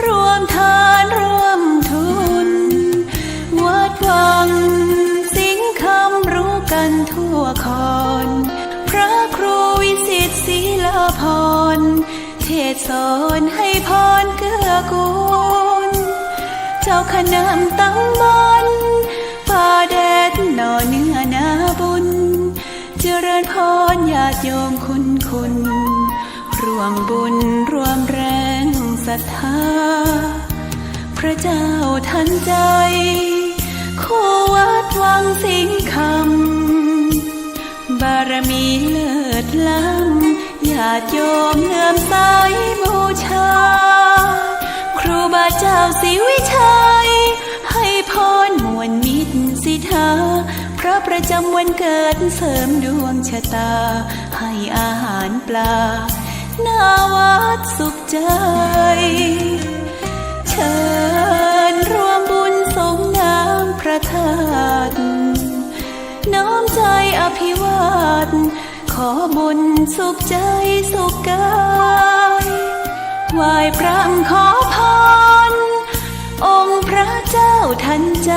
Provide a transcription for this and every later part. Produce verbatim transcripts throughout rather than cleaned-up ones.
ร่วมทานร่วมทุน วัดวังสิงห์คำรู้กันทั่วคอน พระครูวิสิทธิ์ศิลาภรณ์ เทศน์สอนให้พรเกื้อกูล เจ้าคณะตำบลป่าแดดหน่อเนื้อนาบุญ เจริญพรญาติโยมคุณคุณ ร่วมบุญร่วมแรงศรัทธา พระเจ้าทันใจ คู่วัดวังสิงห์คำ บารมีเลิศล้ำ ญาติโยมเลื่อมใสบูชา ครูบาเจ้าศรีวิชัย ให้พรม่วนมิตรสิทธา พระประจำวันเกิดเสริมดวงชะตา ให้อาหารปลา หน้าวัดสุขใจ เชิญร่วมบุญสรงน้ำพระธาตุ น้อมใจอภิวาท ขอบุญสุขใจสุขกาย ไหว้พระขอพร องค์พระเจ้าทันใจ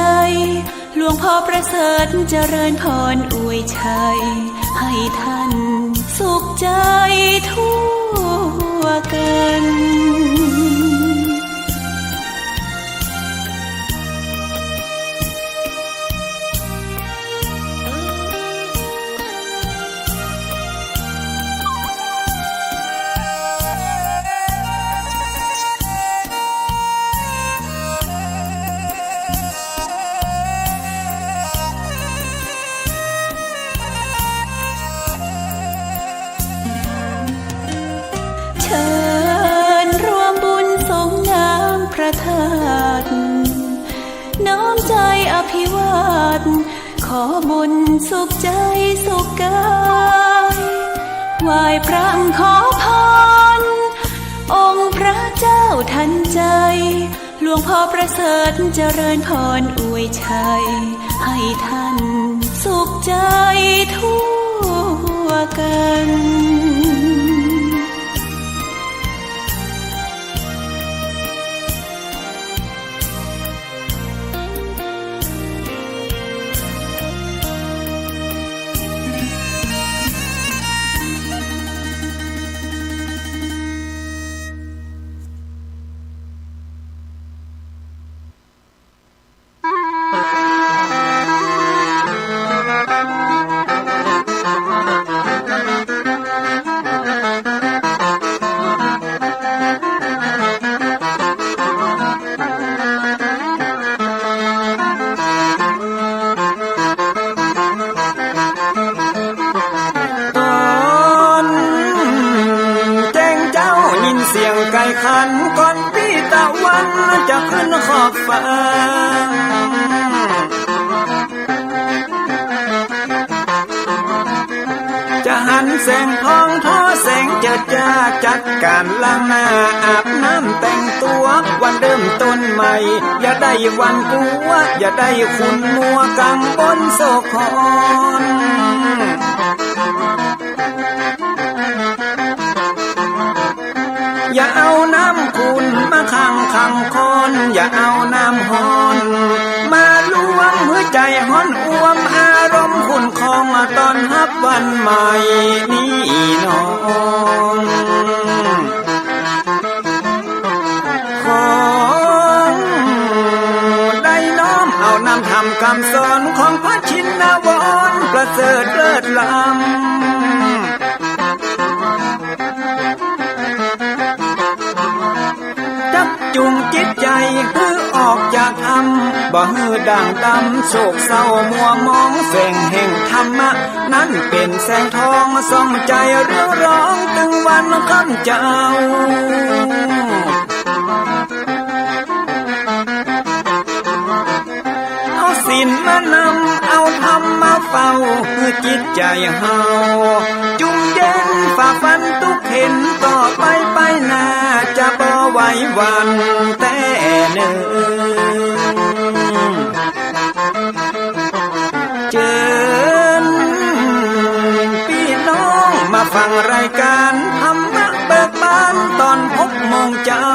หลวงพ่อประเสริฐเจริญพรอวยชัย ให้ท่านสุขใจทั่วกัน เชิญร่วมบุญสรงน้ำพระธาตุ น้อมใจอภิวาท ขอบุญสุขใจสุขกาย ไหว้พระขอพร องค์พระเจ้าทันใจ หลวงพ่อประเสริฐเจริญพรอวยชัย ให้ท่านสุขใจทั่วกัน ต๋อนแจ้งเจ๊ายินเสียงไก่ขัน ก่อนปี้ตะวันจะขึ้นขอบฟ้า จะหันแสงทองทอแสงเจิดจ้า จัดก๋านล้างหน้าอาบน้ำแต่งตั๋ว วันเริ่มต้นใหม่ อย่าได้หวั่นกั๋ว อย่าได้ขุ่นมัวกังวลโศกขอน อย่าเอาน้ำขุ่นมาขังขังคอน อย่าเอาน้ำฮ้อนมาลวง หื้อใจ๋ฮ้อนอ่วม อารมณ์ขุ่นคอง ต้อนฮับวันใหม่นี้น้อง ขอได้น้อมเอานำธรรมกำสอน ของพระชินวรประเสริฐเลิศล้ำ จักจุงจิตใจ๋หื้อออกจากถ้ำ บ่หื้อด่างดำโศกเศร้ามัวหมอง แสงแห่งธรรมะนั้นเป๋นแสงทอง ส่องใจ๋เรืองรอง ตึงวันค่ำเจ๊า เอาศีลมานำ เอาธรรมมาเฝ้า หื้อจิตใจ๋เฮาจุ่มเย็น ฝ่าฟันตุ๊กเข็ญ ต่อไปไปหน้า จะบ่ไหวหวั่นแต๊เน่อ เจิญปี้น้องมาฟังรายก๋านธรรมะเบิกบาน ต๋อนหกโมงเจ๊า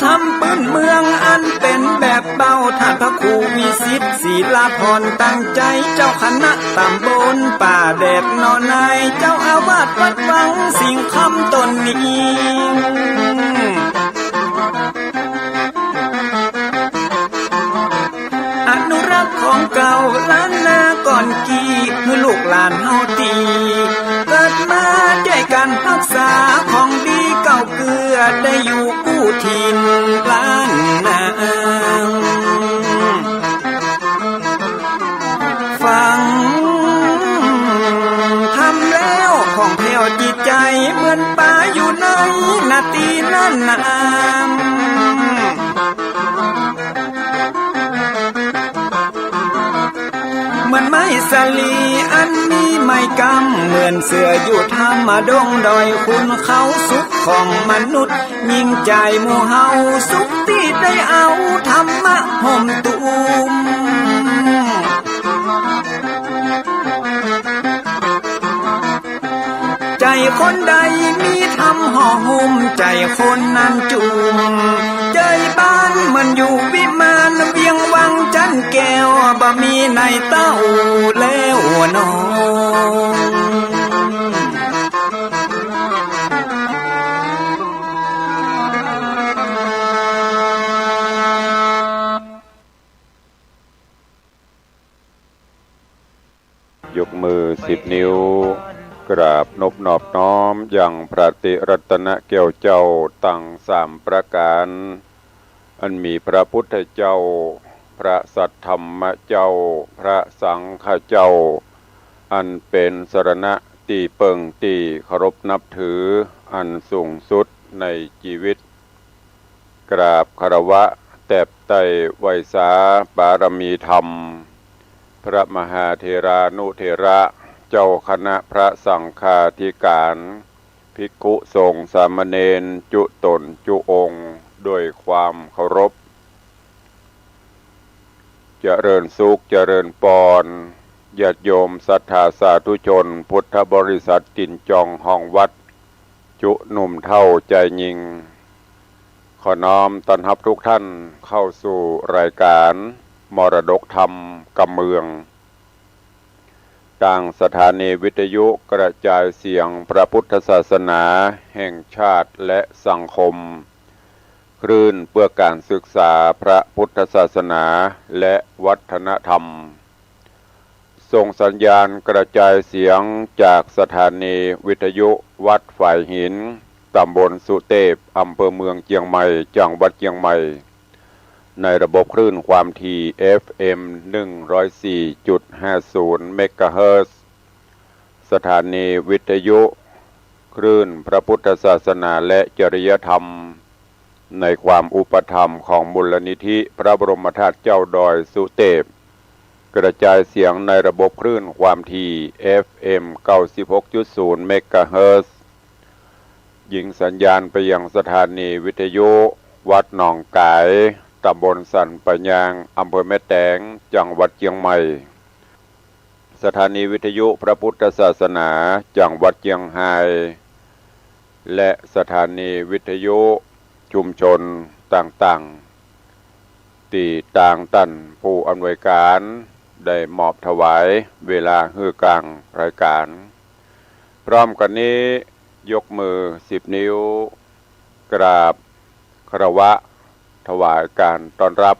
ธรรมปื้นเมืองอันเป๋นแบบเบา ต้านพระครูวิสิทธิ์ ศิลาภรณ์ ตั้งใจ๋ เจ้าคณะต๋ำบลป่าแดดหนอใน เจ้าอาวาสวัดวังสิงห์คำต๋นนี้ อนุรักษ์ของเก่าล้านนาก่อนกี้ หื้อลูกหลานเฮาตี้เกิดมา จ้วยกั๋นฮักษาของดีเก่าเกื้อ ได้อยู่กู้ถิ่นล้านนา ฟังธรรมแล้วผ่องแผ้วจิตใจ๋ เหมือนป๋าอยู่ในนาตี้นั้นนา เหมือนไม้สาลีอันมีไม้กำ เหมือนเสื้ออยู่ถ้ำดงดอย ขุนเขาสุขของมนุษย์ ยิ่งใจ๋หมู่เฮาสุขตี้ได้เอาธรรมะห่มตุ้ม ใจ๋คนใดมีธรรมห่อหุ้ม ใจ๋คนนั้นจุ่ม ใจ๋บ้านเหมือนอยู่วิมาน เวียงวังจั๊นแก้ว บ่มีในเต้าแล้วหนอ ยกมือสิบนิ้ว กราบนบนอบน้อมยังพระติรัตนแก้วเจ้าตังสามประก๋าน อันมีพระพุทธเจ้า พระสัทธรรมเจ้า พระสังฆเจ้า อันเป๋นสรณะตี้เปิ้งตี้เคารพนับถืออันสูงสุดในจีวิต กราบคารวะแตบไต้ไหว้สาบารมีธรรม พระมหาเถรานุเถระ เจ้าคณะพระสังฆาธิการ ภิกขุสงฆ์สามเณรจุ๊ต๋นจุ๊องค์ ด้วยความเคารพ เจริญสุข เจริญปอน ญาติโยมศรัทธาสาธุชน พุทธบริษัทตี๋นจองห้องวัด จุ๊หนุ่มเฒ่าจายญิง ขอน้อมต้อนฮับทุกท่านเข้าสู่รายการมรดกธรรมกำเมือง ตางสถานีวิทยุกระจายเสียงพระพุทธศาสนาแห่งชาติและสังคม คลื่นเพื่อการศึกษาพระพุทธศาสนาและวัฒนธรรม ส่งสัญญาณกระจายเสียงจากสถานีวิทยุวัดฝายหิน ตำบลสุเตพ อำเภอเมืองเจียงใหม่ จังหวัดเจียงใหม่ ในระบบคลื่นความถี่ เอฟเอ็ม หนึ่งร้อยสี่จุดห้าศูนย์ เมกะเฮิรตซ์ สถานีวิทยุคลื่นพระพุทธศาสนาและจริยธรรม ในความอุปถัมภ์ของมูลนิธิพระบรมธาตุเจ้าดอยสุเตพ กระจายเสียงในระบบคลื่นความถี่ เอฟเอ็ม เก้าสิบหกจุดศูนย์ เมกะเฮิรตซ์ ยิงสัญญาณไปยังสถานีวิทยุวัดหนองก๋าย ตำบลสันป่ายาง อำเภอแม่แตง จังหวัดเจียงใหม่ สถานีวิทยุพระพุทธศาสนา จังหวัดเจียงฮาย และสถานีวิทยุชุมชนต่างๆ ตี้ตางต้านผู้อำนวยการได้มอบถวายเวลาหื้อก๋างรายการ พร้อมกั๋นนี้ ยกมือสิบนิ้ว กราบคารวะถวายก๋านต้อนฮับ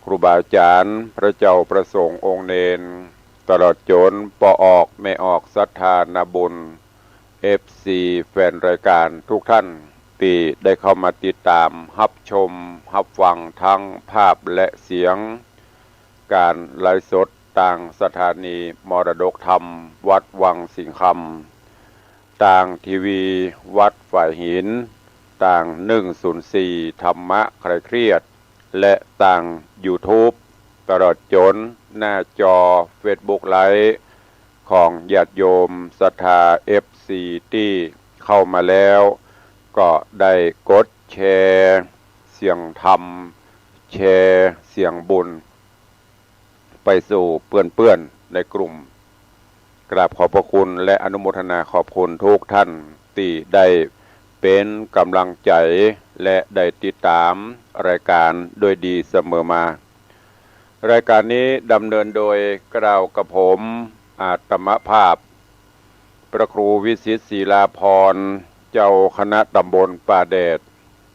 ครูบาอาจ๋ารย์ พระเจ้าพระสงฆ์องค์เณร ตลอดจ๋นป้อออกแม่ออกศรัทธานาบุญ เอฟซี แฟนรายการทุกท่าน ตี้ได้เข้ามาติดต๋ามฮับชมฮับฟังทั้งภาพและเสียง ก๋านไลฟ์สดตางสถานีมรดกธรรมวัดวังสิงห์คำ ตางทีวีวัดฝายหิน ตาง หนึ่งศูนย์สี่ ธรรมะคลายเครียด และตางยูทูบ ตลอดจ๋นหน้าจอเฟซบุ๊กไลฟ์ ของญาติโยมศรัทธา เอฟซี ตี้เข้ามาแล้ว ก็ได้กดแชร์เสียงธรรม แชร์เสียงบุญ ไปสู่เปื้อนๆ ในกลุ่ม กราบขอบพระคุณและอนุโมทนาขอบคุณทุกท่านตี้ได้ เป๋นก๋ำลังใจ๋และได้ติดต๋ามรายก๋านโดยดีเสมอมา รายก๋านนี้ดำเนินโดยเกล้ากระผม อาตมาภาพ พระครูวิสิทธิ์ ศิลาภรณ์ เจ้าคณะตำบลป่าแดด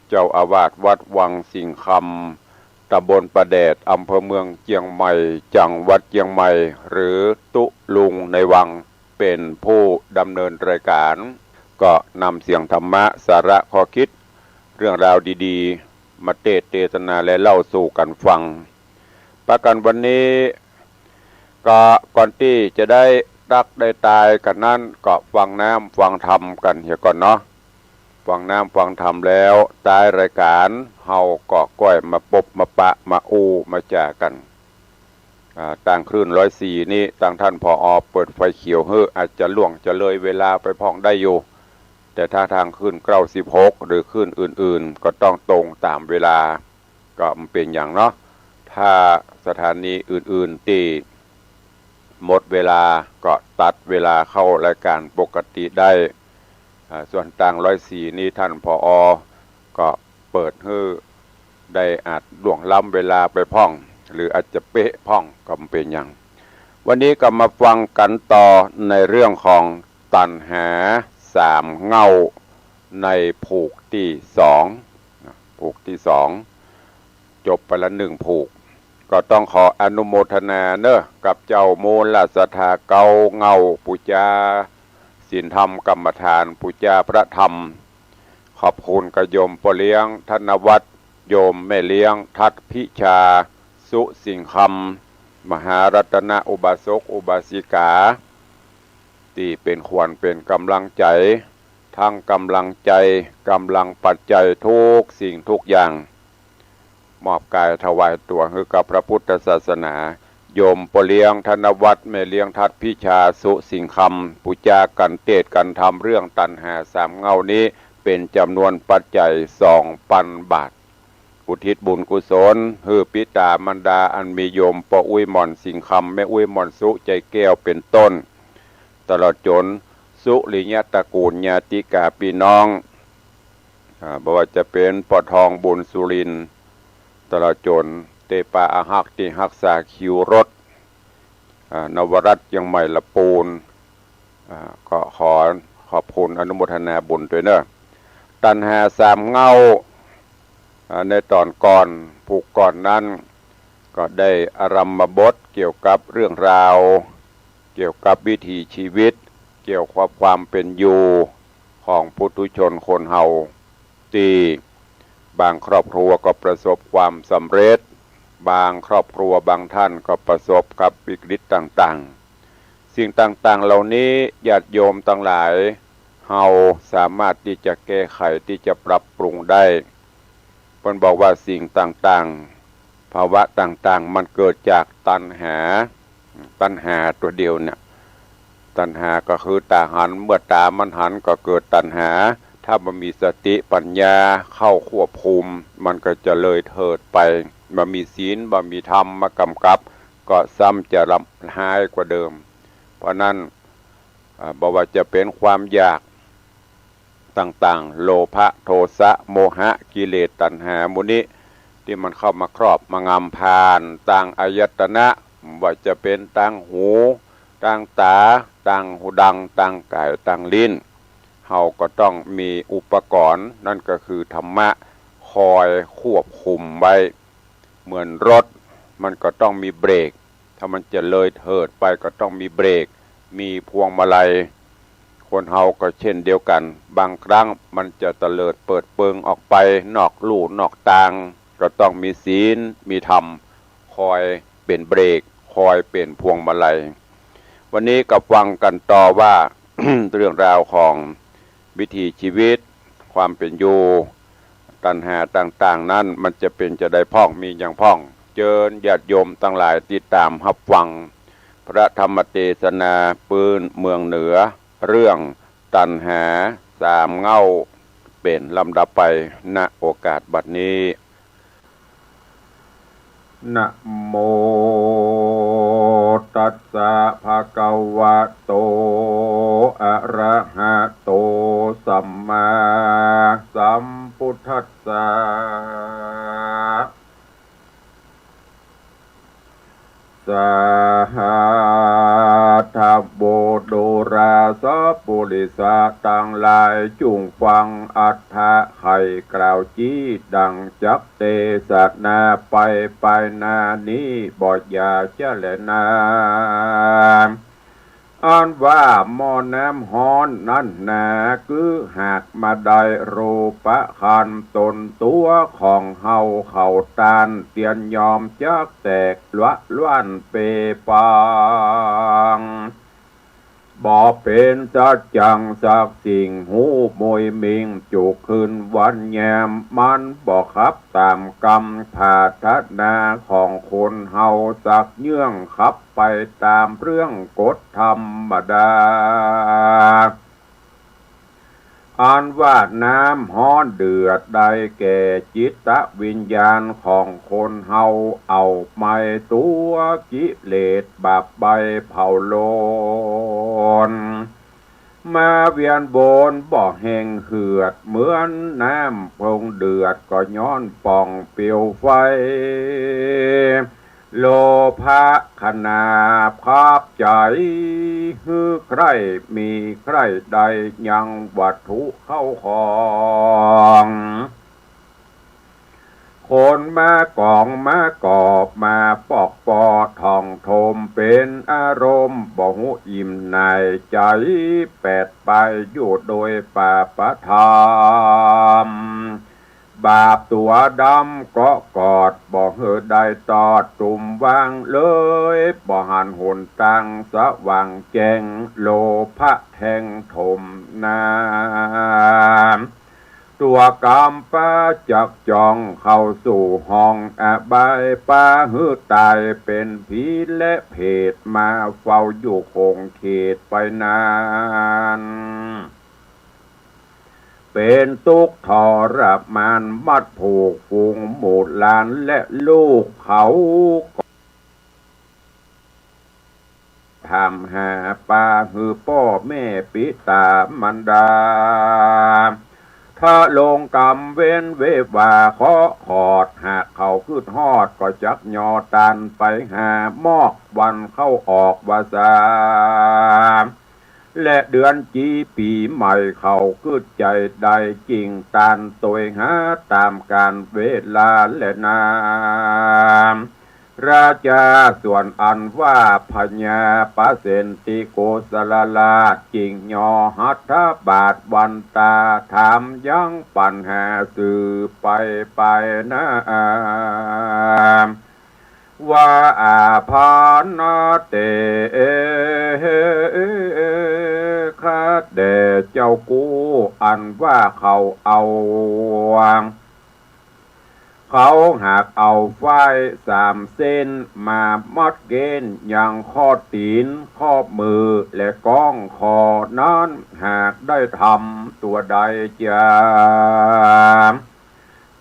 เจ้าอาวาสวัดวังสิงห์คำ ตำบลป่าแดด อำเภอเมืองเจียงใหม่ จังหวัดเจียงใหม่ หรือตุ๊ลุงในวัง เป๋นผู้ดำเนินรายก๋าน ก็นำเสียงธรรมะ สาระข้อคิด เรื่องราวดีๆ มาเตสน์เตสนาและเล่าสู่กั๋นฟัง ปะกั๋นวันนี้ ก็ก่อนตี้จะได้ตั๊กได้ตายกั๋นนั้น ก็ฟังน้ำฟังธรรมกั๋นเหียก่อนเนาะ ฟังน้ำฟังธรรมแล้ว ต๊ายรายก๋าน เฮาก็ก้อยมาปบมาปะมาอู้มาจ๋ากั๋น อ่า ตางคลื่นร้อยสี่นี้ ตางต้าน ผอ. เปิดไฟเขียวหื้อ อาจจะล่วงจะเลยเวลาไปพ่องได้อยู่ แต่ถ้าตางคลื่นเก้าสิบหก หรือคลื่นอื่นๆ ก็ต้องตรงต๋ามเวลา ก็บ่เป๋นหยังเนาะ ถ้าสถานีอื่นๆ ตี้หมดเวลา ก็ตัดเวลาเข้ารายก๋านปกติได้ อ่า ส่วนตางร้อยสี่นี้ ต้าน ผอ. ก็เปิดหื้อได้อาจล่วงล้ำเวลาไปพ่อง หรืออาจจะเป๊ะพ่อง ก็บ่เป๋นหยัง วันนี้ก็มาฟังกั๋นต่อในเรื่องของตัณหาสามเหง้า ในผูกตี้สอง นะ ผูกตี้สอง จบไปละหนึ่งผูก ก็ต้องขออนุโมทนาเนอะ กับเจ้ามูลศรัทธาเก้าเหง้า ปู๋จาศีลธรรมกรรมฐาน ปู๋จาพระธรรม ขอบคุณกับโยมป้อเลี้ยงธนวัฒน์ โยมแม่เลี้ยงทัดพิชา สุสิงห์คำ มหารัตนอุบาสกอุบาสิกา ตี้เป๋นขวัญเป๋นก๋ำลังใจ๋ ตึงก๋ำลังใจ๋ ก๋ำลังปัจจัยทุกสิ่งทุกอย่าง มอบก๋ายถวายตั๋วหื้อกับพระพุทธศาสนา โยมป้อเลี้ยงธนวัฒน์ แม่เลี้ยงทัดพิชา สุสิงห์คำ ปู๋จากั๋นเตสน์กั๋นธรรมเรื่องตัณหาสามเหง้านี้ เป๋นจ๋ำนวนปัจจัยสองปันบาท อุทิศบุญกุศลหื้อปิต๋ามารดาอันมีโยมป้ออุ๊ยหม่อนสิงห์คำ แม่อุ๊ยหม่อนสุ ใจ๋แก้ว เป๋นต้น ตลอดจ๋นสุริยะตระกูลญาติกาปี้น้อง อ่า บ่ว่าจะเป๋นป้อทองบุญสุรินทร์ ตลอดจ๋นเต๊ป้าอาฮักตี้ฮักษาคิวรถ อ่า นวรัตน์เจียงใหม่ละปูน อ่า ก็ขอขอบคุณอนุโมทนาบุญตวยเนอะ ตัณหาสามเหง้า อ่า ในต๋อนก่อน ผูกก่อนนั้น ก็ได้อารัมภบทเกี่ยวกับเรื่องราว เกี่ยวกับวิถีชีวิต เกี่ยวกับความเป๋นอยู่ของปุถุชนคนเฮา ตี้บางครอบครัวก็ประสบความสำเร็จ บางครอบครัวบางท่านก็ประสบกับวิกฤตต่างๆ สิ่งต่างๆ เหล่านี้ญาติโยมตังหลาย เฮาสามารถตี้จะแก้ไข ตี้จะปรับปรุงได้ เปิ้นบอกว่าสิ่งต่างๆ ภาวะต่างๆ มันเกิดจากตัณหา ตัณหาตั๋วเดียวเนี่ย ตัณหาก็คือต๋าหัน เมื่อต๋ามันหันก็เกิดตัณหา ถ้าบ่มีสติปัญญาเข้าควบคุม มันก็จะเลยเถิดไป บ่มีศีล บ่มีธรรมมากำกับ ก็ซ้ำจะร้ายกว่าเดิม เพราะนั้น อ่า บ่ว่าจะเป๋นความอยากต่างๆ โลภะ โทสะ โมหะ กิเลส ตัณหา หมู่นี้ ตี้มันเข้ามาครอบมางำผ่านตางอายตนะ บ่ว่าจะเป๋นตางหู ตางต๋า ตางหูดัง ตางก๋าย ตางลิ้น เฮาก็ต้องมีอุปกรณ์ นั่นก็คือธรรมะ คอยควบคุมไว้ เหมือนรถ มันก็ต้องมีเบรก ถ้ามันจะเลยเถิดไปก็ต้องมีเบรก มีพวงมาลัย คนเฮาก็เช่นเดียวกั๋น บางครั้งมันจะเตลิดเปิดเปิงออกไปนอกลู่นอกตาง ก็ต้องมีศีล มีธรรม คอยเป๋นเบรก คอยเป๋นพวงมาลัย วันนี้ก็ฟังกั๋นต่อว่า เรื่องราวของวิถีชีวิต ความเป๋นอยู่ ตัณหาต่างๆ นั้น มันจะเป๋นจาใดพ่อง มีหยังพ่อง เจิญญาติโยมตังหลายติดต๋ามฮับฟัง พระธรรมเตสนาปื๊นเมืองเหนือ เรื่องตัณหาสามเหง้า เป๋นลำดับไป ณ โอกาสบัดนี้ นะโม ตัสสะ ภะคะวะโต อะระหะโต สัมมาสัมพุทธัสสะ สาธะ โม ดูรา สัพปุริสะตังหลาย จุ่งฟังอัฏฐะ ใค่กล่าวจี๊ ดั่งจักเตสนาไป ไปหน้านี้ บ่อย่าเสียแลนา อันว่าหม้อน้ำฮ้อนนั้นนา คือหากมาได้รูปขันธ์ต๋นตั๋วของเฮา เขาต้านเตียนยอมจักแตกละล้านเปปัง บ่เป๋นสัจจังสักสิ่ง ฮู้มุยมิงจุกคืนวันแยม มันบ่ขับต๋ามกำผาถนาของคนเฮาสักเยื่อง ขับไปต๋ามเรื่องกฎธรรมดา อันว่าน้ำฮ้อนเดือดได้แก่จิตวิญญาณของคนเฮา เอาไหม้ตั๋วกิเลสบาปใบ้เผาโลน มาเวียนวนบ่แห้งเหือด เหมือนน้ำเพิงเดือด ก็ย้อนป่องเปลวไฟ โลภะขนาบขับใจ๋ หื้อใคร่มีใคร่ได้ยังวัตถุเข้าของ คนมากองมากอบมาปอกปอถ่องโถม เป๋นอารมณ์บ่ฮู้อิ่มหน่าย ใจ๋แปดไปอยู่โดยปาปธรรม บาปตั๋วดำเกาะกอด บ่หื้อได้ตอดจุ่มวางเลย บ่หันหนตางสว่างแจ้ง โลภะแทงโถมนา ตั๋วก๋ำปาจักจ่อง เข้าสู่ห้องอบาย ปาหื้อต๋ายเป๋นผีและเปรต มาเฝ้าอยู่คงเขตไปนาน เป๋นตุ๊กข์ทรมาน มัดผูกฝูงหมู่หลานและลูกเขา ก็ถามหาปาหื้อป้อแม่ปิต๋ามารดา ทะลงกรรมเวรเววาเคราะห์ขอด หากเขากึ๊ดฮอดก็จักย่อต้านไปหา มอกวันเข้าออกวาสา และเดือนจี๋ปี๋ใหม่เขากึ๊ดใจ๋ได้ จิ่งต้านตวยหาต๋ามก๋าลเวลาแลนา ราจาส่วนอันว่าพญาปเสนติโกศลราช จิ่งย่อหัตถบาทวันตา ถามยังปัญหาสืบไปไปนา ว่า อาภาณาเต ข้าแต่เจ้ากู้ อันว่าเขาเอา เขาหากเอาฝ้ายสามเส้นมามัดเกณฑ์ยังข้อตี๋น ข้อมือ และก้องคอนั้น หากได้ทำตั๋วใดจา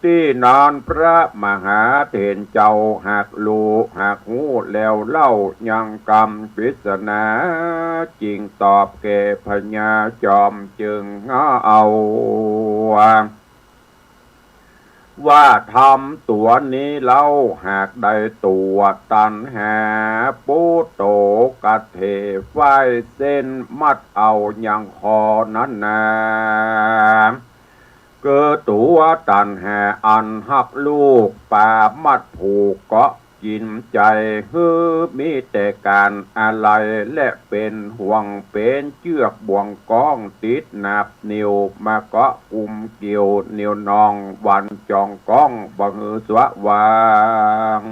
ตี้นั้นพระมหาเถรเจ้าหากฮู้ หากฮู้แล้วเล่ายังกำปริศนา จิ่งตอบแก่พญาจอมจึงเอา ว่าทำตั๋วนี้เล่าหากได้ตั๋วตัณหา ปุโตกะเถ ฝ้ายเส้นมัดเอายังคอนั้นนา คือตั๋วตัณหาอันฮักลูก ปามัดผูกเกาะกิ๋นใจ๋ หื้อมีแต่ก๋าลอาลัย และเป๋นห่วงเป๋นเจื้อกบ่วงก้อง ติดหนับนิ้วมาเกาะกุมเกี่ยว นิ้วนองวันจ่องก้องบ่หื้อสว่าง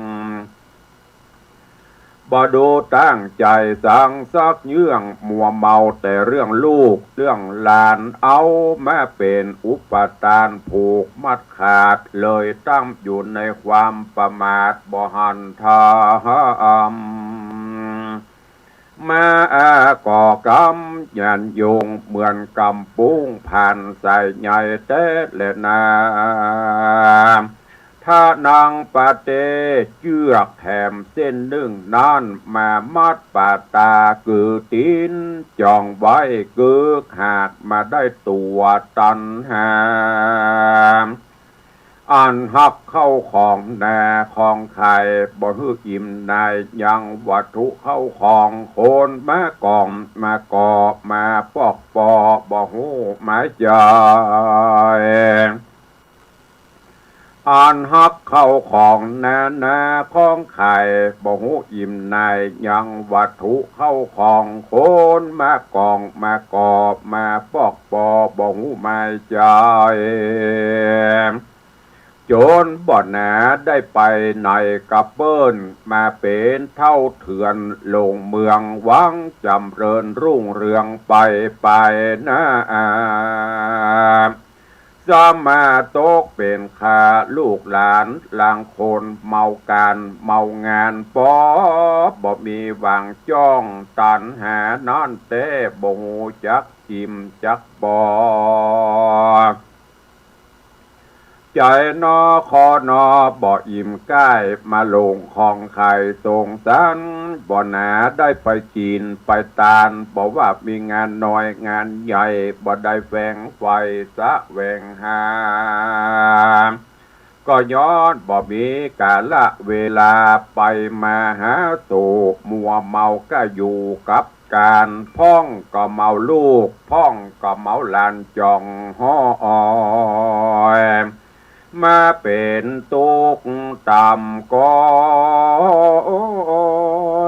บ่ดูตั้งใจ๋สังสักเยื่อง มัวเมาแต่เรื่องลูกเรื่องหลาน เอามาเป๋นอุปาทานผูกมัดขาด เลยตั้งอยู่ในความประมาทบ่หันธรรม มาก่อกรรมหยันยง เหมือนกำปุ้งผ่านสายใยแต๊แลนา ท พระนางปาเต เจื้อกแหมเส้นนึ่งนั้น มามัดป่าต๋ากือตี๋น จ่องไว้กึกหากมาได้ตั๋วตัณหา อันฮักเข้าของนาของไข่ บ่หื้ออิ่มในยังวัตถุเข้าของ คนมาก่องมาก่อมาปอกปอ บ่ฮู้หมายใจ๋ อันฮักเข้าของนานาของไข่ บ่ฮู้อิ่มในยังวัตถุเข้าของ คนมาก่องมาก่อมาปอกปอ บ่ฮู้หมายใจ๋ จ๋นบ่หนาได้ไปไหนกับเปิ้น มาเป๋นเฒ่าเถื่อนลงเมือง หวังจ๋ำเริญรุ่งเรืองไปไปหน้า สมาตกเป๋นข้าลูกหลานลางคน เมากานเมางานปอ บ่มีหวังจ้องตัณหานั้นแต๊ บ่ฮู้จักอิ่มจักปอ ใจ๋นอคอนอบ่อิ่มก้าย มาหลงของไข่สงสาร บ่หนาได้ไปกิ๋นไปตาน บ่ว่ามีงานน้อยงานใหญ่ บ่ได้แฝงใฝ่แสวงหา ก็ย้อนบ่มีกาละเวลา ไปมาหาสู่ มัวเมาก้าอยู่กับก๋าน พ่องก็เมาลูก พ่องก็เมาหลานจ่องฮ้อย มาเป๋นตุ๊กข์ต๋ามก้อ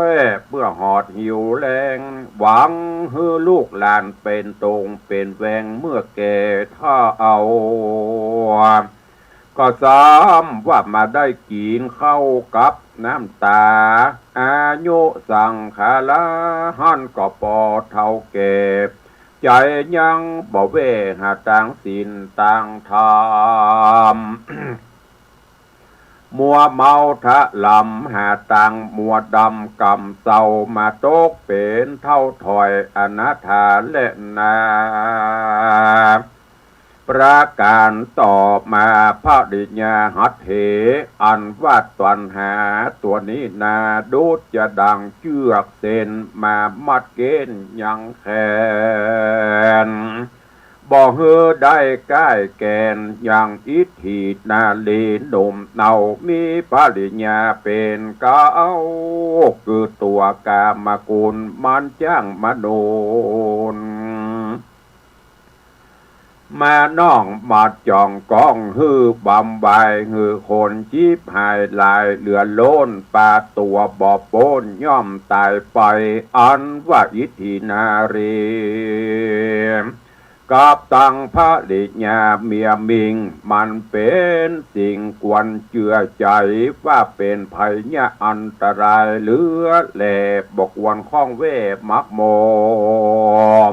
ย เมื่อหอดหิวแล้ง หวังหื้อลูกหลานเป๋นตงเป๋นแวง เมื่อแก่เฒ่า ก็ซ้ำว่ามาได้กิ๋นข้าวกับน้ำต๋า อายุสังขาราหั้นก็ปอเฒ่าแก่ ใจ๋ยังบ่แว่หาตางศีลตางธรรม มัวเมาทะลำหาตางมัวดำ กำเศร้ามาตกเป๋นเฒ่าถอยอนาถาแลนา ประก๋านต่อมา ภริยาหัตถ์เห อันว่าตัณหาตั๋วนี้นา ดุจจะดั่งเจื้อกเส้น มามัดเก๋นยังแขน บ่หื้อได้ก้ายแก่น ยังอิทธินารีหนุ่มเนา มีภริยาเป๋นเก๊า คือตั๋วกามกุล มันจ้างมโนน มาน้องมาจ่องก้อง หื้อบำบาย หื้อคนฉิบหายหลายเหลือล้น ปาตั๋วบ่ป๊นย่อมต๋ายไป อันว่าอิทธินารี กับตังภริยาเมียมิง มันเป๋นสิ่งควรเจื้อใจ๋ ว่าเป๋นภัยยะอันตรายเหลือแล บ่ควรข้องแว่หมักหม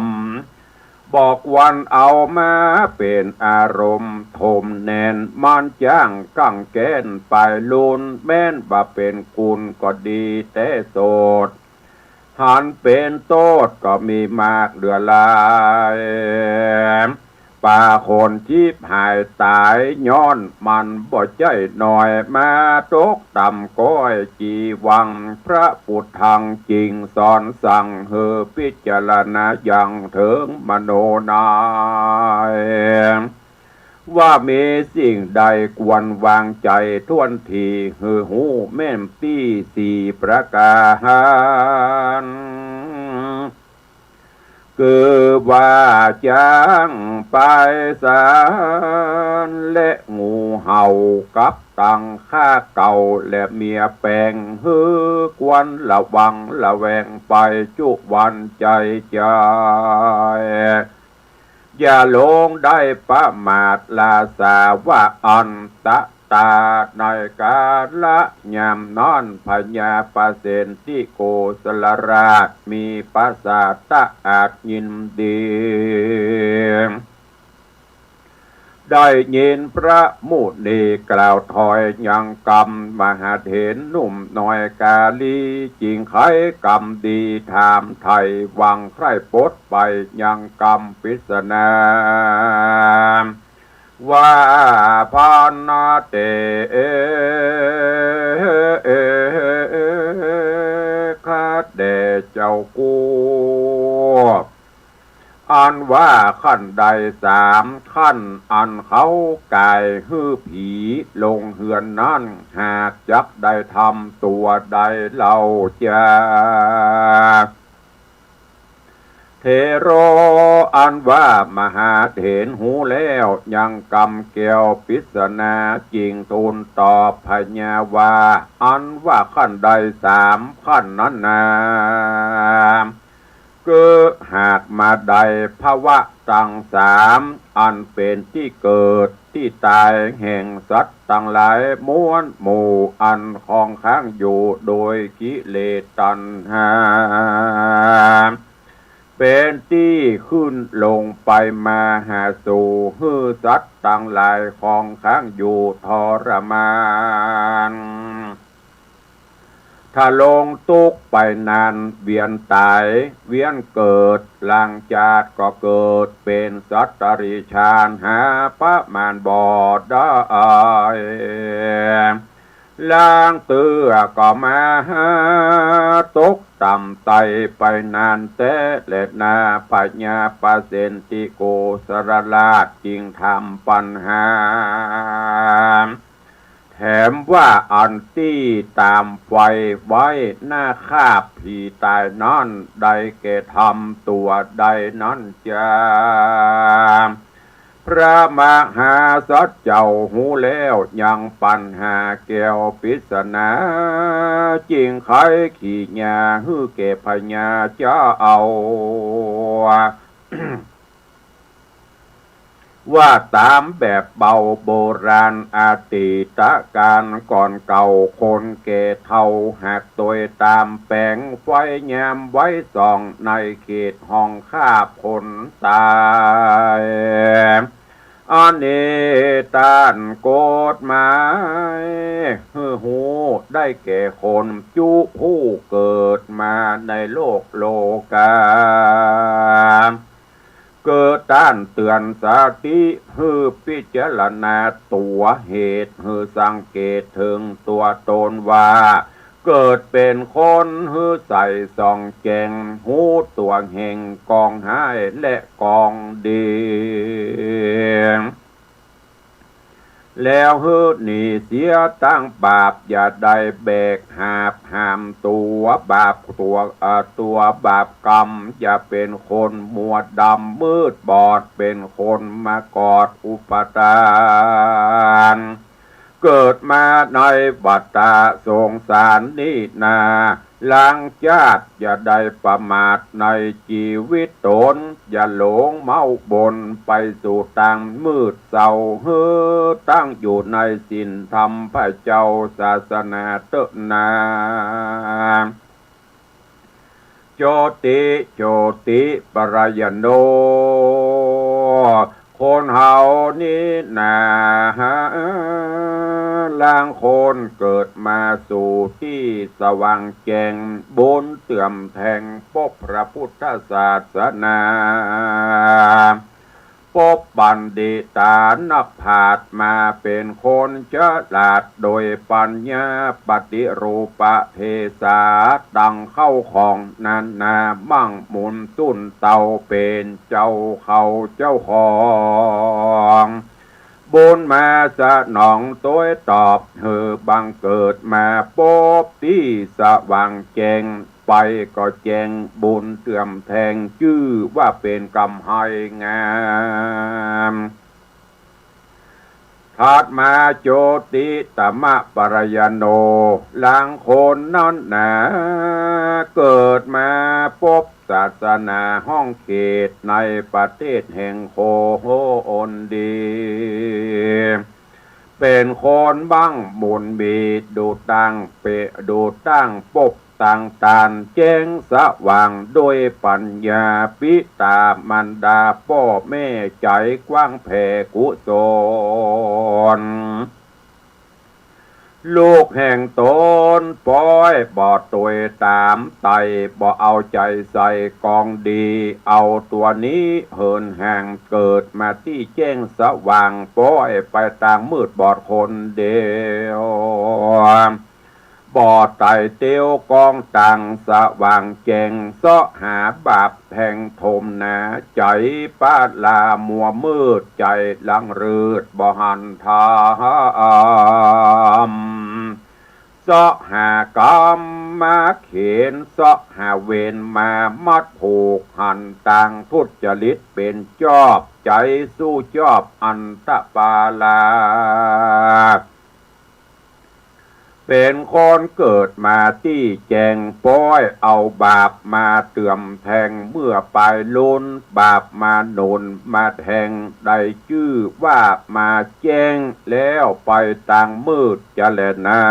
ม บ่ควรเอามาเป๋นอารมณ์ถมแหนน มันจ้างกั๋งแก้นไปลุน แม้นบ่าเป๋นกุณก็ดีแต๊โสด หันเป๋นโต้ษก็มีมากเหลือหลาย ปาคนฉิบหายต๋ายย้อนมันบ่ใจ้น้อย มาตกต่ำก้อยจีวัง พระพุทธังจึงสอนสั่ง หื้อพิจารณายังเถิงมโนใน ว่ามีสิ่งใดควรวางใจ๋ถ้วนที หื้อฮู้แม่นตี้สี่ประก๋าน คือว่าจ๊างไปสารและงูเห่า กับตังข้าเก่าและเมียแป๋ง หื้อควรระวังระแวงไปจุวันใจ๋ใจ๋ อย่าหลงได้ประมาทลาสาว่าอันตะตา ในกาละยามนั้น พญาปเสนทิโกศลราช มีประสาทะอาจยินดี ได้ยินพระมุนีกล่าวถอยยังกำ มหาเถรหนุ่มน้อยกาลี จึงไขกำดีถามไถ่ หวังใคร่ปลดไปยังกำปริศนา ว่า ภันเต ข้าแต่เจ้ากู อันว่าขั้นใดสามขั้นอันเขาก่ายหื้อผีลงเฮือนนั้น หากจักได้ทำตั๋วใดเล่าจา เถโร อันว่ามหาเถรฮู้แล้ว ยังกำแก้วปริศนาจึงทูลตอบพญาว่า อันว่าขั้นใดสามขั้นนั้นนา คือหากมาได้ภวะตังสาม อันเป๋นตี้เกิดตี้ต๋ายแห่งสัตว์ตังหลายมวลหมู่ อันคองค้างอยู่โดยกิเลสตัณหา เป๋นตี้ขึ้นลงไปมาหาสู่ หื้อสัตว์ตังหลายคองค้างอยู่ทรมาน ทะลงตุ๊กข์ไปนาน เวียนต๋ายเวียนเกิด ลางจาติก็เกิดเป๋นสัตว์เดรัจฉาน หาประมาณบ่ได้ ลางเตื้อก็มาตกต่ำไต้ไปนานแต๊แลนา พญาปเสนทิโกศลราชจึงถามปัญหา แถมว่าอันตี้ต๋ามไฟไว้หน้าฆ่าผีต๋ายนั้น ได้แก่ทำตั๋วใดนั้นจา พระมหาสัตว์เจ้าฮู้แล้วยังปัญหาแก้วปริศนาจึงไขขีญาหื้อแก่พญาเจ้า ว่าต๋ามแบบเบาโบราณอดีตกาลก่อนเก่า คนแก่เฒ่าหากตวยต๋ามแป๋งไฟยามไว้ส่องในเขตห้องฆ่าคนต๋าย อันนี้ต้านกฎหมายหื้อฮู้ได้แก่คนจุผู้เกิดมาในโลกโลกา เกิดต้านเตื๋อนสติหื้อพิจารณาตั๋วเหตุ หื้อสังเกตเถิงตั๋วต๋นว่า เกิดเป๋นคนหื้อใสส่องแจ้ง ฮู้ตั๋วแห่งกองฮ้ายและกองดี แล้วหื้อหนีเสียตั้งบาป อย่าได้แบกหาบหามตั๋วบาปตั๋ว เอ่อ ตั๋วบาปกรรม อย่าเป๋นคนมัวดำมืดบอด เป๋นคนมากอดอุปาทาน เกิดมาในวัฏฏะสงสารนี้นา ลางจาติอย่าได้ประมาทในจีวิตต๋น อย่าหลงเมาบนไปสู่ตางมืดเศร้า หื้อตั้งอยู่ในศีลธรรมพระเจ้าศาสนาเต๊อะนา โจติ โจติปรายโณ คนเฮานี้นา ลางคนเกิดมาสู่ตี้สว่างแจ้ง บุญเตื้อมแทงปบพระพุทธศาสนา ปบบัณฑิตานักปราชญ์มาเป๋นคนฉลาดโดยปัญญา ปฏิรูปเภสา ตังเข้าของนานา มั่งหมุนสุนเตา เป๋นเจ้าเข้าเจ้าของ บุญมาสนองตวยตอบ หื้อบังเกิดมาปบตี้สว่างแจ้ง ไปก็แจ้ง บุญเตื้อมแทง จื้อว่าเป๋นกำไฮงาม ถัดมาโจติตมปรายโณ ลางคนนั้นนา เกิดมาปบศาสนาห้องเขตในประเทศแห่งโคโหนดี เป๋นคนบั้งบุญมี ดูตั้งเปะ ดูตั้งปกตั้งตาน แจ้งสว่างด้วยปัญญา ปิตามารดาป้อแม่ ใจ๋กว้างแผ่กุศล ลูกแห่งต๋นป๊อยบ่ตวยต๋ามไต่ บ่เอาใจ๋ใส่กองดี เอาตั๋วนี้เหินห่าง เกิดมาตี้แจ้งสว่าง ป๊อยไปตางมืดบอดคนเดียว บ่ไต่เตียวกองต่าง สว่างแจ้งเซาะหาบาปแทง ถมหนาใจ๋ปะลามัวมืด ใจ๋หลังรืดบ่หันธรรม เซาะหากรรมมาเขน เซาะหาเวรมามัดผูก หันตางทุจริตเป๋นจอบ ใจ๋สู้จอบอันตปาลา เป๋นคนเกิดมาตี้แจ้ง ป๊อยเอาบาปมาเติมแทง เมื่อปายลุนบาปมาหนุนมาแทง ได้จื้อว่ามาแจ้ง แล้วไปตางมืดจะแลนา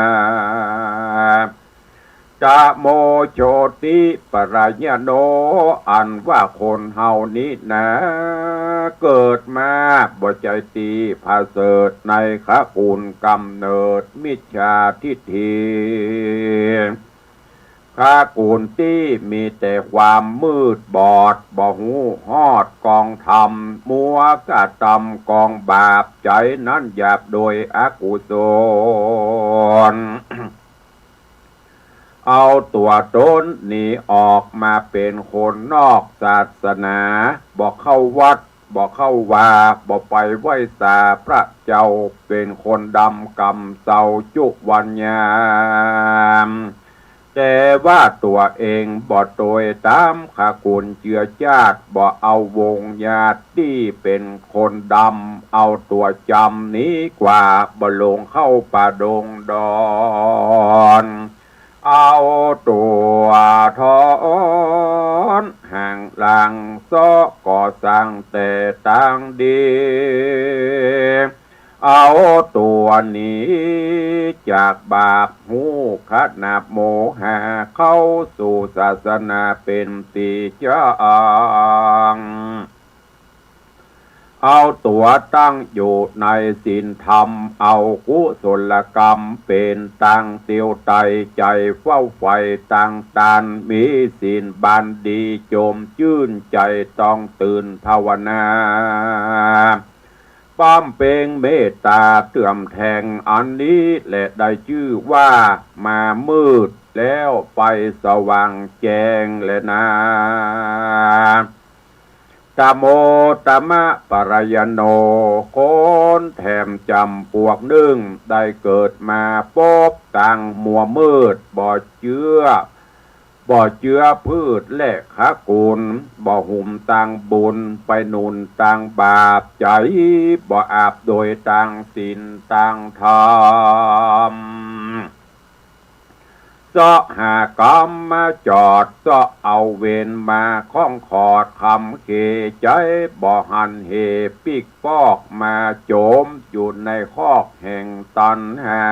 ตะโมโชติปรายโน อันว่าคนเฮานี้นา เกิดมาบ่ใจ้ตี้ผะเสริฐ ในขกุลกำเนิดมิจฉาทิฏฐิ ขกุลตี้มีแต่ความมืดบอด บ่ฮู้ฮอดกองธรรม มัวกระตำกองบาป ใจ๋นั้นหยาบโดยอกุศล เอาตั๋วต๋นหนีออกมาเป๋นคนนอกศาสนา บ่เข้าวัด บ่เข้าวา บ่ไปไหว้สาพระเจ้า เป๋นคนดำกำเซาจุวันยาม แต่ว่าตั๋วเองบ่ตวยต๋ามขกุลเจื้อจาติ บ่เอาวงญาติตี้เป๋นคนดำ เอาตั๋วจ๋ำหนีกว่า บ่ลงเข้าป่าดงดอน เอาตั๋วถอนห่างหลัง เซาะก่อสร้างแต่ตางดี เอาตั๋วหนีจากบาป ฮู้ขนาบโมหะ เข้าสู่ศาสนาเป๋นตี้จ๋าง เอาตั๋วตั้งอยู่ในศีลธรรม เอากุศลกรรมเป๋นตางเตียวไต ใจ๋เฝ้าใฝ่ตางตาน มีศีลบานดี จมจื้นใจ๋ต้องตื่นภาวนา ปำเพ็งเมตตาเติมแทง อันนี้แหละได้จื้อว่ามามืด แล้วไปสว่างแจ้งแลนา ตะโมตมะปรายโน คนแถมจ๋ำปวกนึ่ง ได้เกิดมาปบตางมัวมืด บ่เจื้อ บ่เจื้อพืชและขกุล บ่หุมตางบุญ ไปหนุนตางบาป ใจ๋บ่อาบโดยตางศีลตางธรรม เซาะหากรรมมาจอด เซาะเอาเวรมาข้องขอด คำเขใจ๋บ่หันเห ปิ๊กปอกมาโจม อยู่ในคอกแห่งตัณหา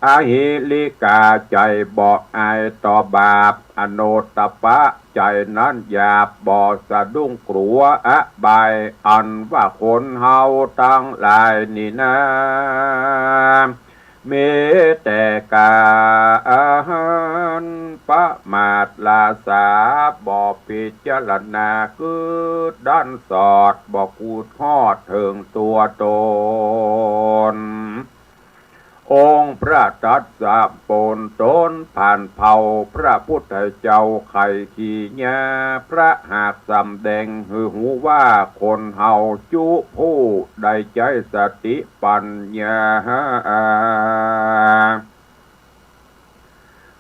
อหิริกาใจ๋บ่อายต่อบาป อโนตตัปปะใจ๋นั้นหยาบ บ่สะดุ้งกลัวอบาย อันว่าคนเฮาตังหลายนี้นา มีแต่ก๋านประมาทล้าสา บ่พิจารณาคือด้านสอด บ่กูดฮอดเถิงตั๋วต๋น องค์พระตรัสปนต๋นผ่านเผ่า พระพุทธเจ้าไขขีญา พระหากสำแดงหื้อฮู้ว่า คนเฮาจุผู้ได้ใจ๊สติปัญญา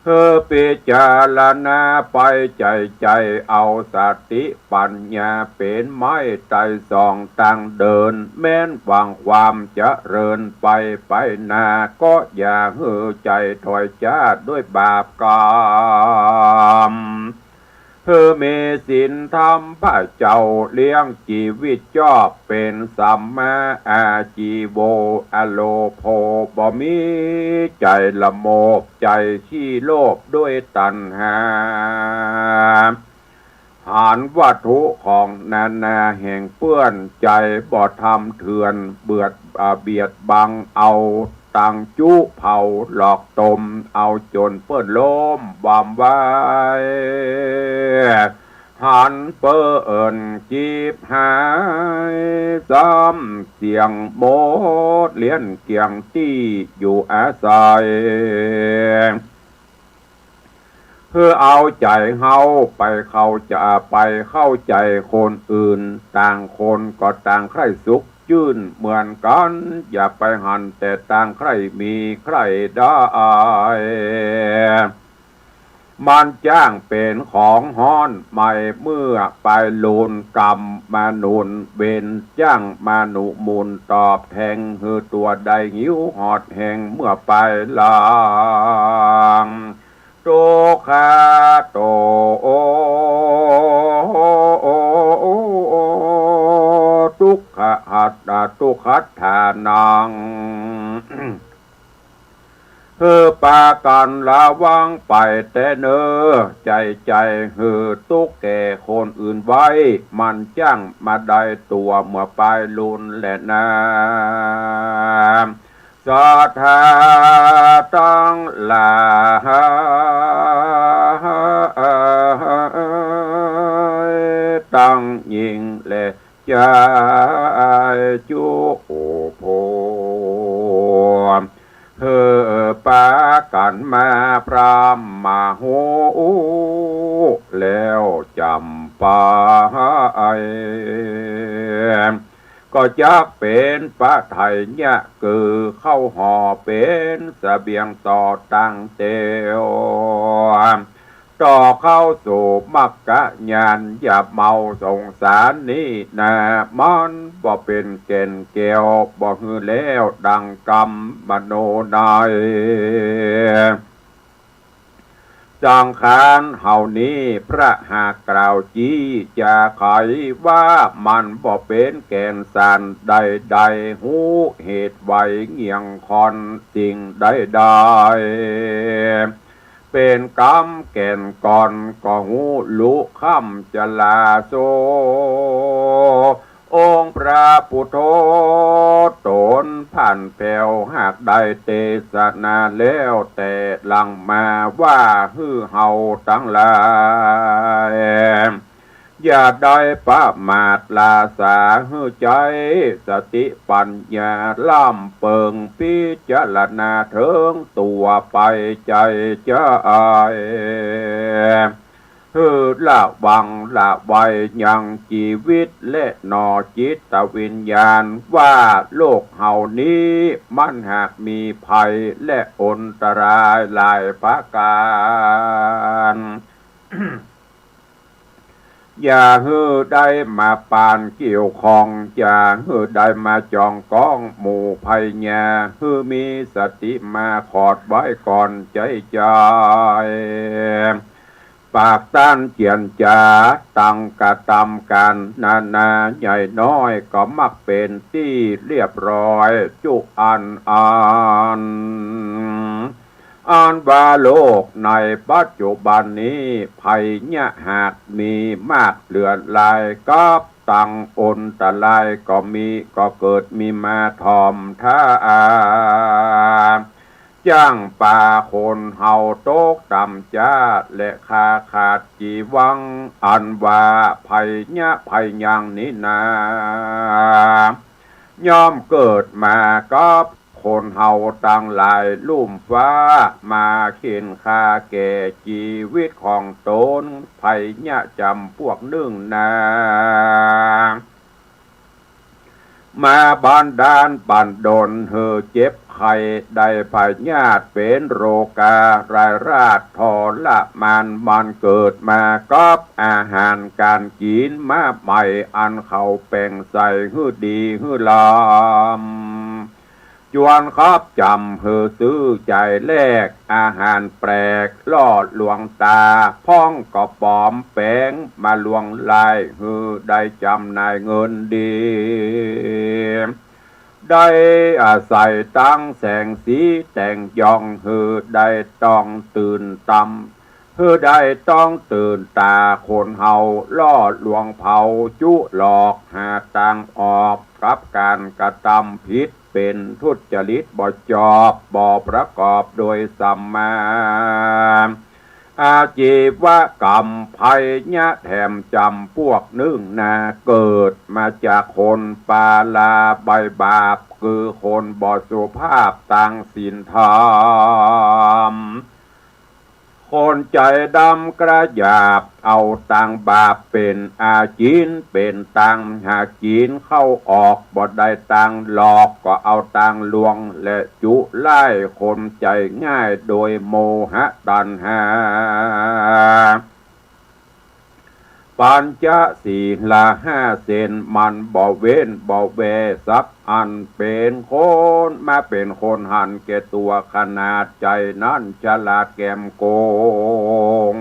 หื้อพิจารณาไปใจ๋ใจ๋ เอาสติปัญญาเป๋นไม้ไตร่ตรองตางเดิน แม้นหวังความเจริญไปไปหน้า ก็อย่าหื้อใจ๋ถอยจ๊าด้วยบาปกรรม หื้อมีศีลธรรมพระเจ้าเลี้ยงจีวิตจอบ เป๋นสัมมาอาชีโว อโลโภ บ่มีใจ๋ละโมบ ใจ๋ขี้โลภด้วยตัณหา หาญวัตถุของนานาแห่งเปื้อน ใจ๋บ่ทำเถื่อน เบียด อ่า เบียดบังเอา ตังจุเผาหลอกตม เอาจ๋นเปิ้นล้มวามไว้ หันเปิ้นจีบหาย ซ้ำเสี้ยงหมดเลี้ยนเกี่ยงตี้อยู่อาศัย หื้อเอาใจ๋เฮาไปเข้าใจ๋ ไปเข้าใจ๋คนอื่น ต่างคนก็ต่างใคร่สุขจื้นเหมือนกั๋น อย่าไปหันแต่ต่างใคร่มีใคร่ได้ มันจ้างเป๋นของฮ้อนไหม้ เมื่อปายลูนกำมาหนุน เวรจ้างมาหนุนหมุนตอบแทง หื้อตั๋วได้หิวหอดแห้งเมื่อปายหลัง ตุ๊กขะโต ตุ๊กขะหัตตะ ตุ๊กขัตถานัง หื้อปากั๋นระวังไปแต๊เน่อ ใจ๋ใจ๋หื้อตุ๊กข์แก่คนอื่นไว้ มันจ้างมาได้ตั๋วเมื่อปายลูนแลนา ศรัทธาตังหลาย ตังญิงและใจ๋ จุโผ หื้อปากั๋นมาพร่ำมาฮู้ แล้วจ๋ำไป ก็จักเป๋นปะไถยะ คือเข้าห่อเป๋นเสบียงต่อตังเตียว ต่อเข้าสู่มรรคญาณ อย่าเมาสงสารนี้นา มันบ่เป๋นแก่นแก้ว บ่หื้อแล้วดังกำมโนใน สังขารเฮานี้ พระหากกล่าวจี้จ๋าไขว่า มันบ่เป๋นแก่นสารใดๆ ฮู้เหตุไวเงี่ยงคอนสิ่งใดๆ เป๋นกำแก่นก่อน ก็ฮู้ลุค่ำจราโส องค์พระปุทโธต๋นผ่านแผ้ว หากได้เตสนาแล้วแต่หลังมา ว่าหื้อเฮาตังหลาย อย่าได้ประมาทละสา หื้อใจ๊สติปัญญาล้ำเปิง พิจารณาเถิงตั๋วไปใจ๋ใจ๋ หื้อระวังระไวยังจีวิตและหนอจิตวิญญาณ ว่าโลกเฮานี้มันหากมีภัยและอันตรายหลายประก๋าน อย่าหื้อได้มาปานเกี่ยวข้อง อย่าหื้อได้มาจองก้องหมู่ภัยยา หื้อมีสติมาขอดไว้ก่อนใจ๋ใจ๋ ปากต้านเจียรจ๋า ตังกระตำก๋านนานาใหญ่น้อย ก็มักเป๋นตี้เรียบร้อยจุอันอัน อันว่าโลกในปัจจุบันนี้ ภัยยะหากมีมากเหลือหลาย กับตังอันตรายก็มี ก็เกิดมีมาถ่อมถ้า จ้างปาคนเฮาตกต่ำจ๊า และคาขาดจีวัง อันว่าภัยยะภัยยังนี้นา ย่อมเกิดมากับคนเฮาตังหลายลุ่มฟ้า มาเข็นฆ่าแก่จีวิตของต๋น ภัยยะจ๋ำปวกนึ่งนา มาบันดาลบันดลหื้อเจ็บไข้ ได้พยาธิเป๋นโรคาร้ายราชทรมาน มันเกิดมากับอาหารก๋านกิ๋นมาใหม่ อันเขาแป๋งใส่หื้อดีหื้อลำ จวนครับจ๋ำหื้อซื้อจ่ายแลก อาหารแปลกล่อลวงต๋า พ่องก็ป๋อมแป๋งมาลวงลาย หื้อได้จ๋ำนายเงินดี ได้อาศัยตังแสงสีแต่งย่อง หื้อได้ต้องตื่นตำ หื้อได้ต้องตื่นต๋าคนเฮา ล่อลวงเผาจุหลอก หาตางออกกับก๋านกระตำผิด เป๋นทุจริตบ่จอบ บ่ประกอบโดยสัมมา อาชีวกรรม ไพยะแถมจ๋ำปวกนึ่งนา เกิดมาจากคนปาลาใบบาป คือคนบ่สุภาพตางศีลธรรม คนใจ๋ดำกระหยาบ เอาตางบาปเป๋นอาจิณ เป๋นตางหากิ๋น เข้าออกบ่ได้ตางหลอก ก็เอาตางลวง และจุไล่คนใจ๋ง่ายโดยโมหะตัณหา ปัญจศีลห้าเส้น มันบ่เว้นบ่แวสักอัน เป๋นคนมาเป๋นคนหันแก่ตั๋วขนาด ใจ๋นั้นฉลาดแก้มโก๋ง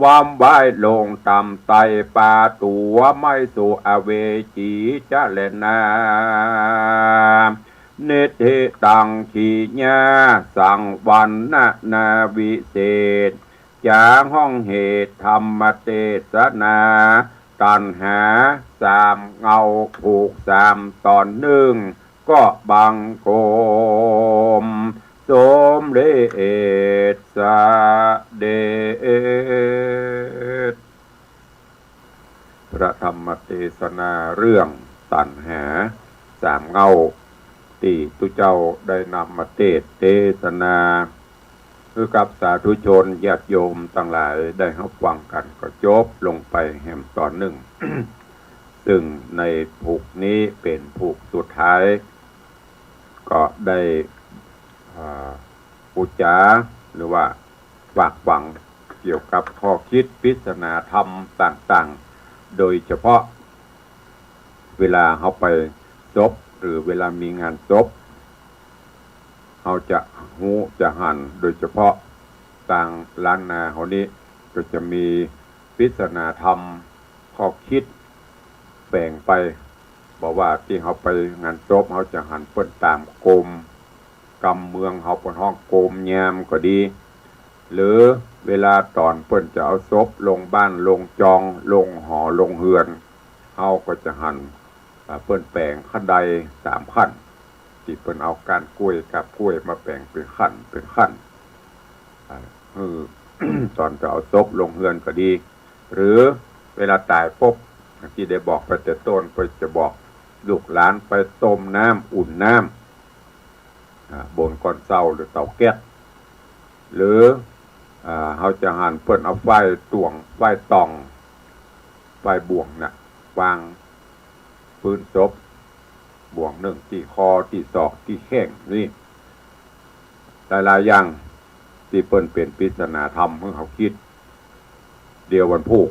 วำว้ายลงต่ำไต้ป๋าตั๋ว ไม่สู่อเวจีจะแลนา นิทธิตัง ขีญา สัง วรรณนาวิเศษ จ๋าห้องเหตุธรรมเตสนา ตัณหาสามเงา ผูกสามต๋อนนึ่ง ก็บังคมสมเด็จเสด็จ พระธรรมเตสนาเรื่องตัณหาสามเง้า ตี้ตุ๊เจ้าได้นำมาเตสน์เตสนา หื้อกับสาธุชนญาติโยมตังหลายได้ฮับฟังกั๋น ก็จบลงไปแหมต๋อนนึ่ง ซึ่งในผูกนี้เป๋นผูกสุดท้าย ก็ได้ อ่า อุจจา หรือว่าฝากฝังเกี่ยวกับข้อคิดปริศนาธรรมต่างๆ โดยเฉพาะเวลาเฮาไปศพ หรือเวลามีงานศพ เฮาจะฮู้จะหัน โดยเฉพาะตางล้านนาเฮานี้ ก็จะมีปริศนาธรรมข้อคิดแฝงไป บ่ว่าตี้เฮาไปงานศพ เฮาจะหันเปิ้นต๋ามโกม กำเมืองเฮาเปิ้นฮ้องโกมยามก็ดี หรือเวลาต๋อนเปิ้นจะเอาศพลงบ้านลงจอง ลงหอลงเฮือน เฮาก็จะหัน อ่า เปิ้นแป๋งขั้นไดสามขั้น ตี้เปิ้นเอาก้านก้วย กาบก้วยมาแป๋งเป๋นขั้นเป๋นขั้น อ่า หื้อ ต๋อนจะเอาศพลงเฮือนก็ดี หรือเวลาต๋ายปุ๊บ อย่างตี้ได้บอกไปแต่ต้น เปิ้นจะบอกลูกหลานไปต้มน้ำ อุ่นน้ำ อ่า บนก้อนเซ้าหรือเตาแก๊ส หรือ อ่า เฮาจะหันเปิ้นเอาฝ้ายต่วง ฝ้ายต่อง ฝ้ายบ่วงน่ะ วางปื๊นศพ บ่วงนึ่งตี้คอ ตี้ศอก ตี้แข้ง นี่ หลายๆ อย่าง ตี้เปิ้นเป๋นปริศนาธรรมหื้อเฮาคิด เดี๋ยววันพูก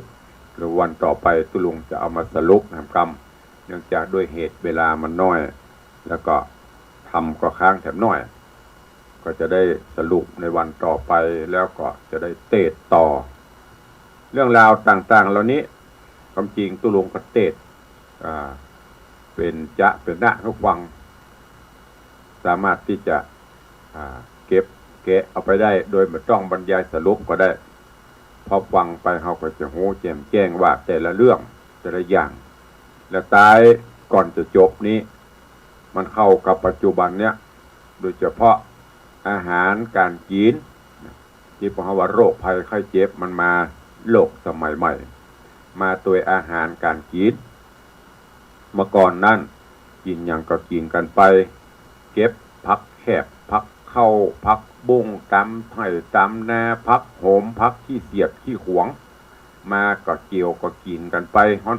หรือวันต่อไปตุ๊ลุงจะเอามาสรุปแหมกำ เนื่องจากด้วยเหตุเวลามันน้อย แล้วก็ธรรมก็ค้างแถมน้อย ก็จะได้สรุปในวันต่อไป แล้วก็จะได้เตสน์ต่อ เรื่องราวต่างๆ เหล่านี้ ความจริงตุ๊ลุงก็เตสน์ อ่า เป๋นจะเป๋นนะหื้อฟัง สามารถตี้จะ อ่า เก็บแกะเอาไปได้ โดยบ่ต้องบรรยายสรุปก็ได้ พอฟังไปเฮาก็จะฮู้แจ่มแจ้งว่าแต่ละเรื่องแต่ละอย่าง และต๊ายก่อนจะจบนี้ มันเข้ากับปัจจุบันเนี้ย โดยเฉพาะอาหารก๋านกิ๋น ตี้พวกเฮาว่าโรคภัยไข้เจ็บมันมา โลกสมัยใหม่ มาตวยอาหารก๋านกิ๋น เมื่อก่อนนั้น กิ๋นหยังก็กิ๋นกั๋นไป เก็บผักแคบ ผักเค้า ผักบุ้ง ต๋ามไฮ่ต๋ามนา ผักโหม ผักขี้เสียดขี้ขวง มาก็เจียวก็กิ๋นกั๋นไป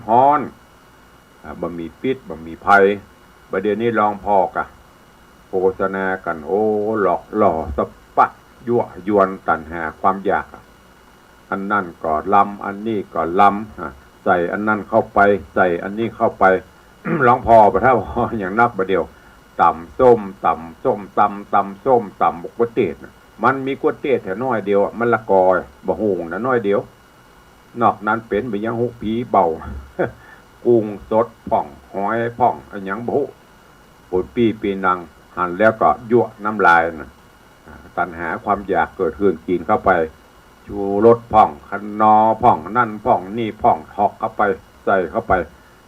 ฮ้อนๆ อ่า บ่มีพิษ บ่มีภัย บ่าเดี่ยวนี้ลองผ่อกะ โฆษณากั๋น โอ้ หลอกหล่อสะปะ ยั่วยวนตัณหาความอยากอะ อันนั้นก็ลำ อันนี้ก็ลำ อ่ะ ใส่อันนั้นเข้าไป ใส่อันนี้เข้าไป ลองผ่อบ่าถ้าผ่ออย่างนัก บ่าเดี่ยว ต๋ำส้ม ต๋ำส้มตำ ต๋ำส้มตำบักกั๋วเตดน่ะ มันมีกั๋วเตดแถวน้อยเดียวอะ มะละกอ บ่าฮู้น่ะน้อยเดียว นอกนั้นเป๋นบ่ายังฮู้ ผีเบา กุ้งสดพ่อง หอยพ่อง อะหยังบ่ฮู้ ปูนปี้ปีนัง หันแล้วก็ยั่วน้ำลายน่ะ อ่า ตัณหาความอยากเกิดขึ้น กิ๋นเข้าไป ชูรสพ่อง คนอร์พ่อง นั่นพ่อง นี่พ่อง ถอกเข้าไป ใส่เข้าไป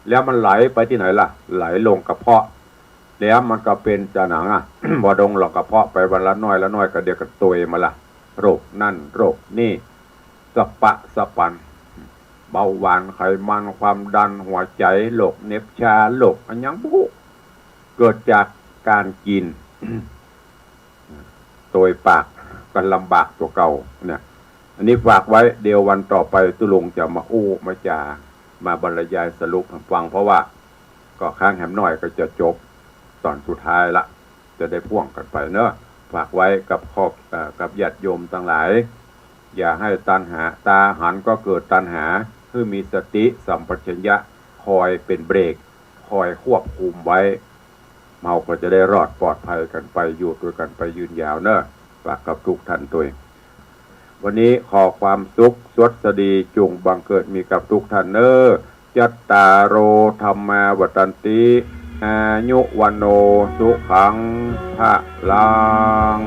แล้วมันไหลไปตี้ไหนล่ะ ไหลลงกระเพาะ แล้วมันก็เป๋นจะหนังอะ บ่ดงหรอก กระเพาะไปวันละน้อยละน้อย ก็เดี๋ยวก็ตวยมาละ โรคนั่นโรคนี่ สะปะสะปัน เบาหวาน ไขมัน ความดัน หัวใจ๋ โรคเหน็บชา โรคอะหยังบ่ฮู้ เกิดจากก๋านกิ๋น ตวยปากกั๋นลำบากตั๋วเก่าเนี่ย อันนี้ฝากไว้ เดี๋ยววันต่อไปตุ๊ลุงจะมาอู้มาจ๋า มาบรรยายสรุปหื้อฟัง เพราะว่าก็ค้างแหมหน้อยก็จะจบต๋อนสุดท้ายละ จะได้พ่วงกั๋นไปเนาะ ฝากไว้กับครอบ เอ่อ กับญาติโยมตังหลาย อย่าหื้อตัณหา ตาหันก็เกิดตัณหา หื้อมีสติสัมปชัญญะคอยเป๋นเบรก คอยควบคุมไว้ เฮาก็จะได้รอดปลอดภัยกั๋นไป อยู่ตวยกั๋นไปยืนยาวเนาะ ฝากกับทุกท่านตวย วันนี้ขอความสุขสวัสดีจุ่งบังเกิดมีกับทุกท่านเนาะ จัตตาโร ธัมมา วัฑฒันติ อายุ วัณโณ สุขัง พะลัง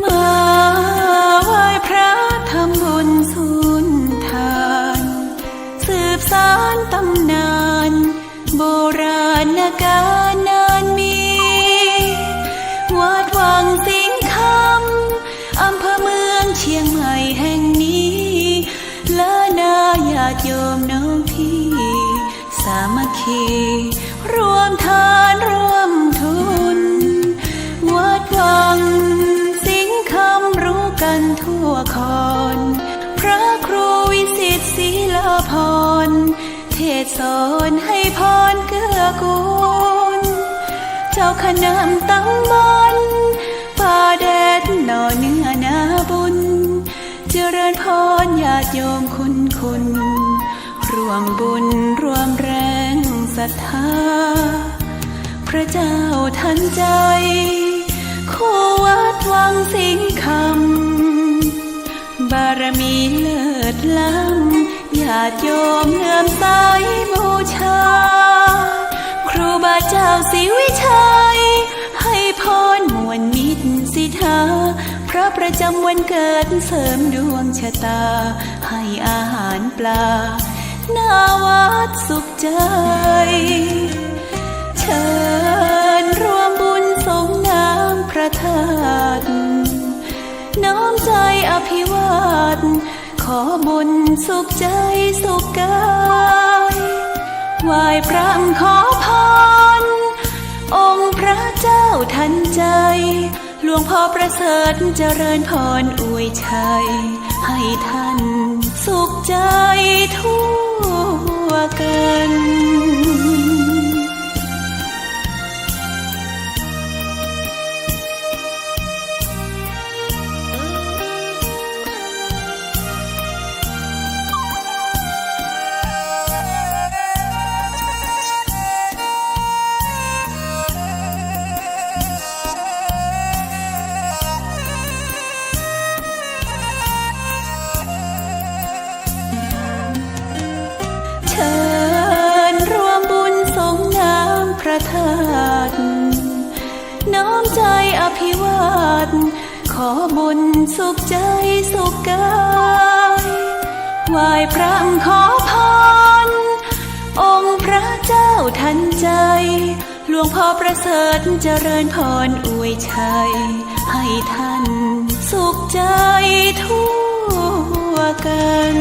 มาไหว้พระทำบุญสุนทาน สืบสานต๋ำนานโบราณกาลนานมี วัดวังสิงห์คำ อำเภอเมืองเชียงใหม่แห่งนี้ และนาญาติโยมน้องพี่ สามัคคี ร่วมทานร่วมทุน วัดวังสิงห์คำรู้กั๋นทั่วคอน พระครูวิสิตศรีลาภรณ์ เทศน์สอนให้พรเกื้อกูล เจ้าคณะตำบลป่าแดดหน่อเนื้อนาบุญ เจริญพรญาติโยมคุณคุณ ร่วมบุญร่วมแรงศรัทธา พระเจ้าทันใจ คู่วัดวังสิงห์คำ บารมีเลิศล้ำ ญาติโยมเลื่อมใสบูชา ครูบาเจ้าศรีวิชัย ให้พรม่วนมิตรสิทธา พระประจำวันเกิดเสริมดวงชะตา ให้อาหารปลา หน้าวัดสุขใจ เชิญร่วมบุญสรงน้ำพระธาตุ น้อมใจอภิวาท ขอบุญสุขใจสุขกาย ไหว้พระขอพร องค์พระเจ้าทันใจ หลวงพ่อประเสริฐเจริญพรอวยชัย ให้ท่านสุขใจทั่วกันเชิญร่วมบุญสรงน้ำพระธาตุ น้อมใจอภิวาท ขอบุญสุขใจสุขกาย ไหว้พระขอพร องค์พระเจ้าทันใจ หลวงพ่อประเสริฐเจริญพรอวยชัย ให้ท่านสุขใจทั่วกัน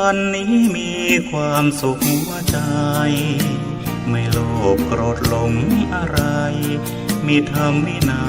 วันนี้มีความสุขหัวใจ ไม่โลภโกรธหลงอะไร มีธรรมวินั